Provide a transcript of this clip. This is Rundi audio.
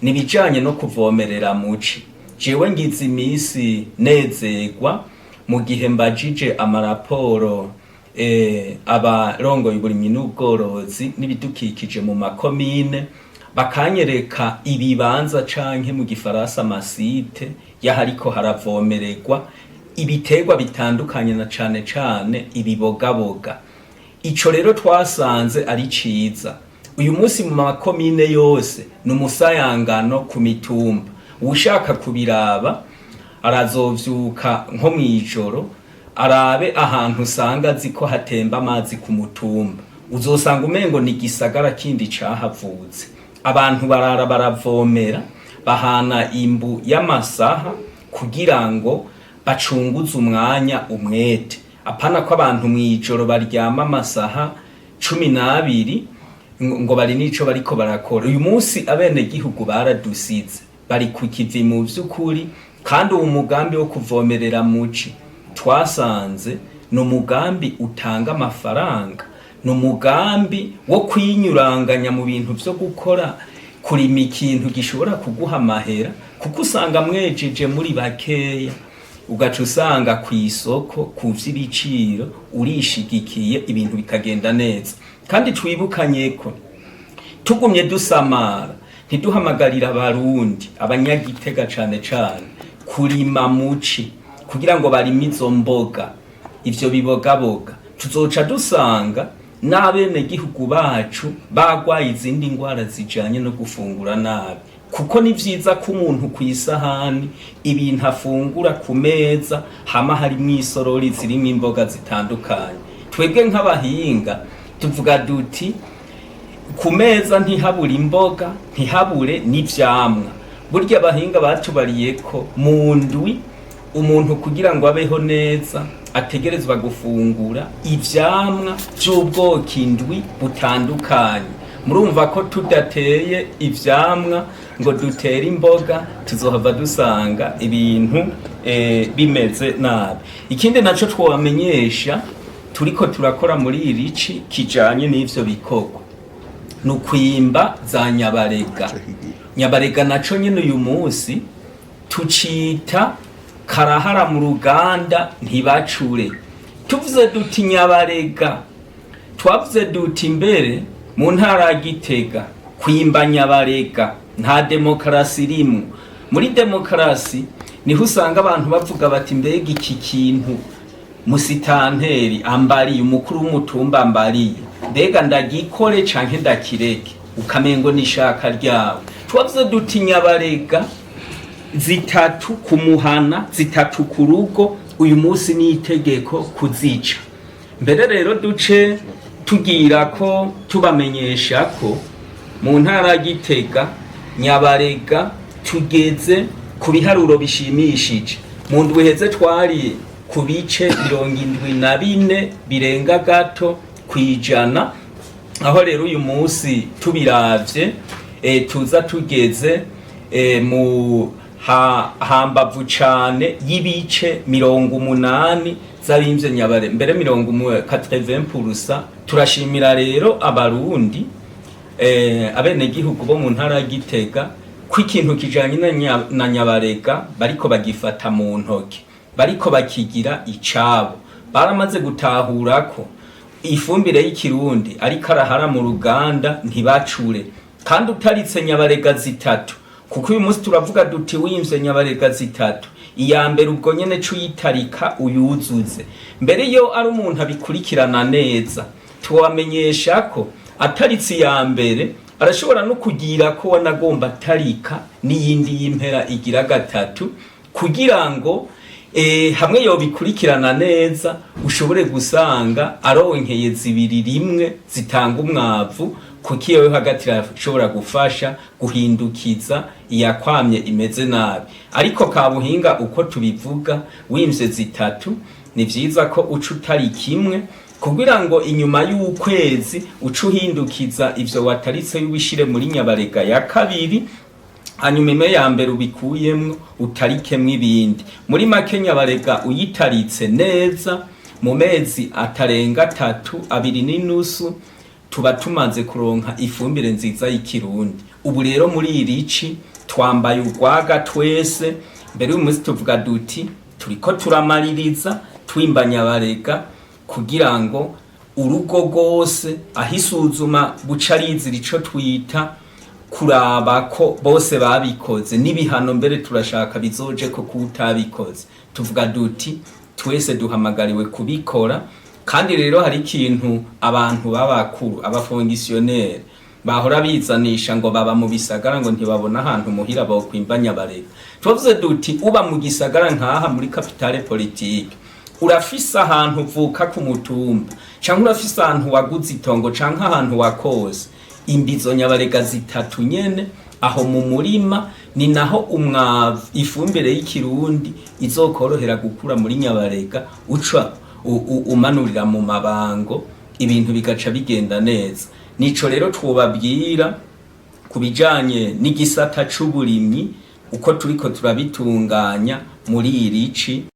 Ni ibijanye no kuvomerera muci. Jewe ngize imisi nezerwa mu gihe mbajije amaraporo abarongoye uburimyi n'ubworozi n'ibidukikije mu makomine, bakanyereka ibibanza canke mu gifaransa amasite y'ahariko haravomererwa ibiterwa bitandukanye na cane cane ibibogaboga. Ico rero twasanze ari ciza. Uyu munsi mu makomine yose ni umusayangano ku mitumba. Uwushaka kubiraba arazovyuka nko mw'ijoro, arabe ahantu usanga azi ko hatemba amazi ku mutumba, uzosanga umengo ni igisagara kindi cahavutse. Abantu barara baravomera, bahana imbu y'amasaha kugira ngo bacunguze umwanya umwete. Apana ko abantu mw'ijoro baryama amasaha 12 ngo bari n'ico bariko barakora. Uyu munsi abenegihugu baradusize, bari ku kivi mu vy'ukuri. Kandi uwo mugambi wo kuvomerera muci twasanze ni umugambi utanga amafaranga, ni umugambi wo kwinyuranganya mu bintu vyo gukora, kurima ikintu gishobora kuguha amahera, kuko usanga mwejeje muri bakeya, ugaca usanga ku isoko ku vy'ibiciro urishigikiye, ibintu bikagenda neza. Kandi twibukanye ko tugumye dusamara, ntiduhamagarira Abarundi, Abanyagitega cane cane, kurima muci kugira ngo barime izo mboga, ivyo bibogaboga, tuzoca dusanga n'abenegihugu bacu bagwaye izindi ngwara zijanye no gufungura nabi. Kuko ni vyiza ko umuntu kw'isahani ibintu afungura ku meza hama harimwo isorori zirimwo imboga zitandukanye. Twebwe nk'abahinga tuvuga duti ku meza ntihabure imboga, ntihabure n'ivyamwa. Burya abahinga batubariye ko mu ndwi umuntu kugira ngo abeho neza ategerezwa gufungura ivyamwa vy'ubwoko indwi butandukanye. Murumva ko tudateye ivyamwa ngo dutere imboga, tuzohava dusanga ibintu bimeze nabi. Ikindi naco twobamenyesha turiko turakora muri iri ci kijanye n'ivyo bikorwa ni ukwimba za nyabarega. Nyabarega naco nyene uyu munsi tucita karahara mu ruganda ntibacure. Tuvuze duti nyabarega, twavuze duti mbere mu ntara ya Gitega kwimba nyabarega nta demokarasi irimwo. Muri demokarasi niho usanga abantu bavuga bati mbega iki kintu musitanteri ambariye, umukuru w'umutumba ambariye, mbega ndagikore canke ndakireke? Ukamengo n'ishaka ryawe. Twavuze duti nyabarega zitatu ku muhana, zitatu ku rugo, uyu munsi ni itegeko kuzica. Mbere rero duce tugira ko tubamenyesha ko mu ntara ya Gitega nyabarega tugeze ku biharuro bishimishije. Mu ndwi iheze twari ku bice 74 birenga gato kw'ijana, aho rero uyu munsi tubiravye tuza tugeze mu hambavu cane y'ibice 80 z'abimvye nyabare, mbere mirongo 80%. Turashimira rero Abarundi, abenegihugu bo mu ntara ya Gitega, ko ikintu kijanye na nyabarega bariko bagifata mu ntoke, bariko bakigira icabo. Baramaze gutahura ko ifumbire y'ikirundi ariko arahara mu ruganda ntibacure. Kandi utaritse nyabarega zitatu, kuko uyu munsi turavuga duti wimvye nyabarega zitatu, iya mbere ubwo nyene cuyitarika uyuzuze. Mbere iyo ari umuntu abikurikirana neza, tubamenyesha ko ataritse iya mbere arashobora no kugira ko wanagomba atarika n'iyindi y'impera igira gatatu, kugira ngo hamwe yobikurikirana neza ushobore gusanga aronkeye zibiri rimwe zitanga umwavu, kuko iyo yo hagati irashobora gufasha guhindukiza iyakwamye imeze nabi. Ariko kabuhinga uko tubivuga, wimvye zitatu ni vyiza ko uca utari kimwe, kugira ngo inyuma y'ukwezi uce uhindukiza ivyo wataritse ubishire muri nyabarega ya kabiri, hanyuma imwe ya mbere ubikuyemwo utarikemwo ibindi. Muri make nyabarega uyitaritse neza mu mezi atarenga atatu, 2.5, tuba tumaze kuronka ifumbire nziza y'ikirundi. Ubu rero muri iri ci twambaye urwaga twese. Mbere y'uyu munsi tuvuga duti turiko turamaririza twimbanya barega kugira ngo urugo rwose aho isuzuma buca rizira ico twita kuraba ko bose babikoze, n'ibihano mbere turashaka bizoje ko kutabikoze. Tuvuga duti twese duhamagariwe kubikora. Kandi rero hari ikintu abantu b'abakuru, abafongisiyoneri, bahora bizanisha ngo baba mu bisagara, ngo ntibabona ahantu muhira bokwimbanya barega. Tuvuze duti uba mu gisagara nkaha muri capitale politique, urafise ahantu uvuka ku mutumba, canke urafise ahantu waguze itongo, canke ahantu wakose imbizo nyabarega zitatu nyene aho mu murima, ni naho umwavu, ifumbire y'ikirundi izokorohera gukura muri nyabarega, uca umanurira mu mabango, ibintu bigaca bigenda neza. Nico rero twobabwira ku bijanye n'igisata c'uburimyi, uko turiko turabitunganya muri iri ci.